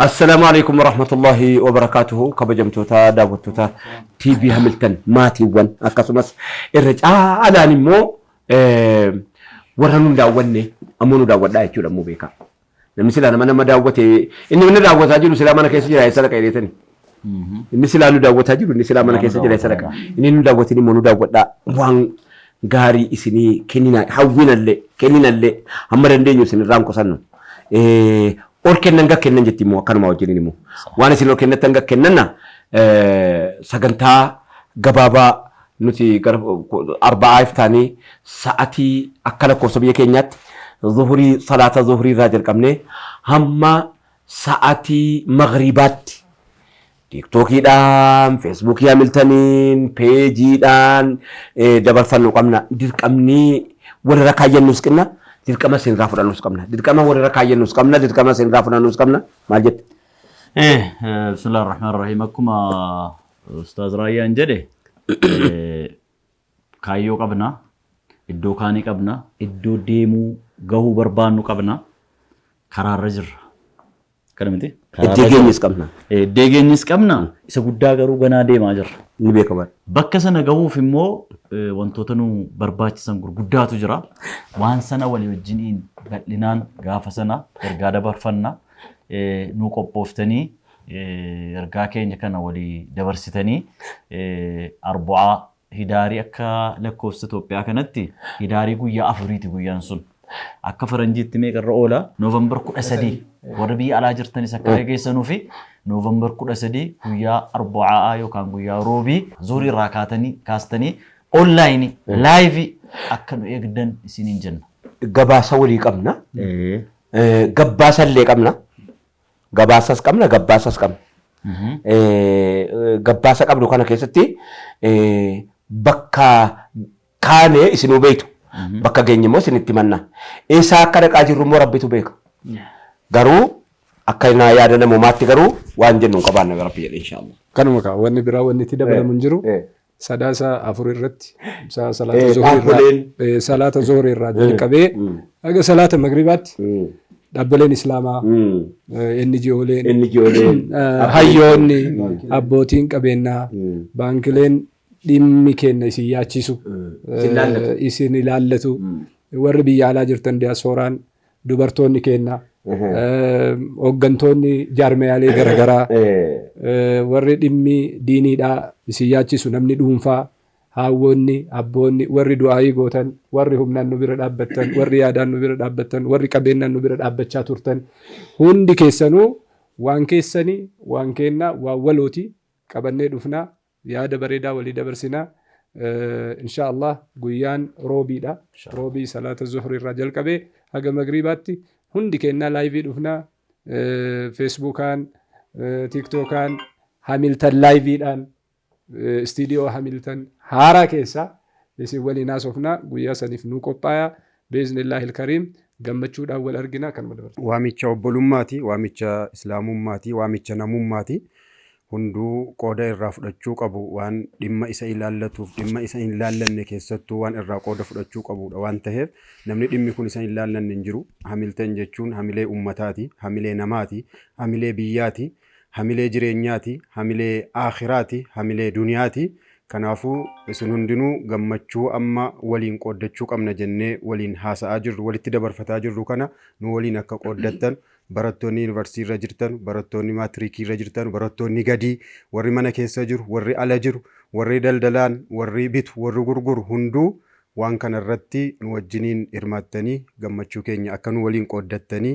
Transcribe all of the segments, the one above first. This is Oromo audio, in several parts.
Assalaamu alaikum warahmatullahi wabarakaatuhu. Kabajamtoota daawwattoota TV Hamilton, maatiiwwan, akkasumas irra caalaan immoo warra nun daawwanne ammoo nu daawwadhaa jechuudha immoo beekaa. Namni silaa nama nama daawwate, inni mana daawwataa jiru silaa mana keessa jira, eessa dhaqa jedheetani. Inni silaa nu daawwataa jiru, inni silaa mana keessa jira, eessa dhaqa. Inni nu daawwatin immoo nu daawwadhaa, waan gaarii isinii kennina, hawwinallee kenninallee hamma dandeenyu isin irraan qusannu. Ol kennan gad kennan jetti immoo akkanuma wajjiniin immoo waan isin ol kennattan gad kennanna. Sagantaa gabaabaa nuti gara arba'aa iftaanii sa'atii akka lakkoofsa biyya keenyaatti zuhurii, salaata zuhurii irraa jalqabnee hamma sa'atii magriibaatti Tiiktookiidhaan, Feesbuukii Hamiltaniin, peejiidhaan dabarfannu qabna. Dirqamni walirra kaayyannus qinna, dirqama isinirraa fudhannus qabna. Dirqama walirra kaayyannus qabna, dirqama isinirraa fudhannus qabna. Maal jette? Bismillah ar-Rahmaan ar-Rahiim. Akkuma Ustaaz Raayyaan jedhe, kaayyoo qabna, iddoo kaanii qabna, iddoo deemuu gahuu barbaannu qabna, karaarra jirra. Kana miti? Iddoo geenyes qabna. Iddoo geenyes qabna. Isa guddaa garuu ganaa deemaa jirra. Ni beekama. Bakka sana gahuuf immoo wantoota nu barbaachisan gurguddaatu jira. Waan sana walii wajjiniin bal'inaan gaafa sana ergaa dabarfanna. Nu qophooftanii ergaa keenya kana walii dabarsitanii, Arbu'aa Hidaarii akka lakkoofsa Itoophiyaa kanatti Hidaarii guyyaa 4ti guyyaan sun. Akka faranjiitti meeqa irra oola? Noovembar 13. Warri biyya alaa jirtanis akka dhageessanuu fi Noovembar 13 guyyaa Arbu'aa yookaan guyyaa Roobii zuurii irraa kaatanii kaastanii onlaayinii laayivii akka nu eegdan isiniin jenna. Gabaasa walii qabna. Gabbaasa illee qabna. Gabaasas qabna, gabbaasas qabna. Gabbaasa qabnu kana keessatti bakka kaane isinuu beektu. Bakka geenye immoo isinitti himanna. Eessaa akka dhaqaa jirru immoo Rabbitu beeka. Garuu akka naa yaada namumaatti garuu waan jennu hin qabaanna, Rabbi jedhe, inshaallah. Kanuma kaa, wanni biraa wanni itti dabalamu hin jiru. Sadaasa 4 irratti salaata zuhurii irraa salaata zuhurii irraa jalqabee haga salaata magribaatti dhaabbileen islaamaa, NGOleen, NGOleen, hayyoonni, abbootiin qabeenyaa, baankileen dhimmi keenya isin yaachisu, isin ilaallatu, warri biyya alaa jirtan, diyaaspooraan, dubartoonni keenya, hooggantoonni jaarmiyaalee garaagaraa, warri dhimmi diiniidhaa isin yaachisu, namni dhuunfaa, haawwonni, abboonni, warri du'aayii gootan, warri humnaan nu bira dhaabbattan, warri yaadaan nu bira dhaabbattan, warri qabeenyaan nu bira dhaabbachaa turtan, hundi keessanuu waan keessanii, waan keennaa, waan walooti qabannee dhufnaa, yaada bareedaa walii dabarsinaa insha Allah. Guyyaan Roobiidha. Roobii salaata zuhri irraa jalqabee haga magriibaatti hundi kennaa laayivii dhufnaa, Feesbuukaan, Tiiktookaan, Hamiltan laayiviidhaan, istiidiyoo Hamiltan haaraa keessaa isin waliin haasofnaa. Guyyaa saniif nu qophaayaa. Biiznillaahi kariim gammachuudhaan wal argina. Kanuma dabarsa. Waamicha obbolummaati, waamicha islaamummaati, waamicha namummaati. Hunduu qooda irraa fudhachuu qabu, waan dhimma isa ilaallatuuf dhimma isa hin laallanne keessattuu waan irraa qooda fudhachuu qabuudha waan taheef namni dhimmi kun isa hin laallanne hin jiru. Hamiltan jechuun hamilee ummataati, hamilee namaati, hamilee biyyaati, hamilee jireenyaati, hamilee aakhiraati, hamilee duniyaati. Kanaafuu isin hundinuu gammachuu amma waliin qooddachuu qabna jennee waliin haasa'aa jirru, walitti dabarfataa jirru kana nu waliin akka qooddattan, barattoonni yuunivarsiitii irra jirtan, barattoonni maatirikii irra jirtan, barattoonni gadii, warri mana keessa jiru, warri ala jiru, warri daldalaan, warri bitu, warri gurguru hunduu waan kana irratti nu wajjiniin hirmaattanii gammachuu keenya akka nu waliin qooddattanii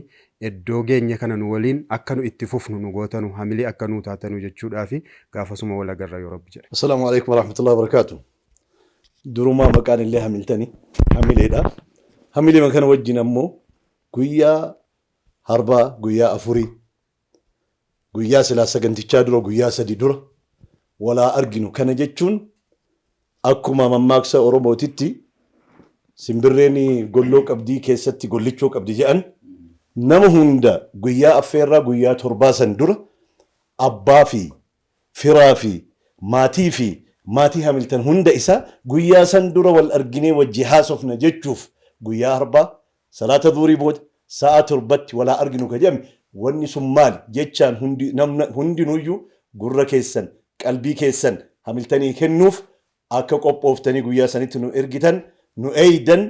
iddoo geenye kana nu waliin akka nu itti fufnu nu gootanu, hamilee akka nuu taatanu jechuudhaafi gaafasuma wal agarra yoo Rabbi jedhe. Assalaamu alaikum warahmatullahi wabarakatuh. Durumaa maqaan illee Hamiltani hamileedha. Hamileema kana wajjin ammoo guyyaa Harbaa guyyaa 4, guyyaa silaa sagantichaa dura guyyaa 3 dura walaa arginu. Kana jechuun akkuma mammaaksa Oromootitti simbirreen golloo qabdii keessatti gollichoo qabdi jedhan, nama hunda guyyaa affeerraa guyyaa 7 san dura abbaa fi firaa fi maatii fi maatii Hamiltan hunda isaa guyyaa san dura wal arginee wajji haasofna jechuuf guyyaa Arbaa salaata zuurii booda sa'aa 7tti walaa arginu ka jedhame. Wanni sun maali jechaan hundi namna hundinuyyuu gurra keessan qalbii keessan Hamiltanii kennuuf akka qophooftanii guyyaa sanitti nu ergitan nu eeydan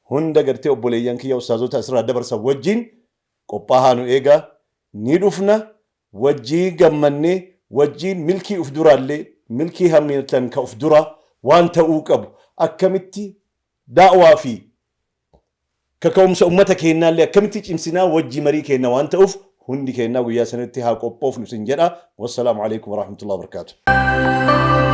hunda gartee obboleeyyan kiyya ustaazota asirraa dabarsan wajjiin qophaahaa nu eegaa ni dhufna wajjiin gammannee wajjiin milkii uf duraallee milkii Hamiltan ka uf duraa waan ta'uu qabu akkamitti da'waa fi kaka'umsa ummata keennaallee akkamitti cimsinaa wajji marii keenna waan ta'uuf hundi keennaa guyyaa sanitti haa qophoofnu isin jedha. Wassalaamu alaikum warahmatullahi wabarakaatuh.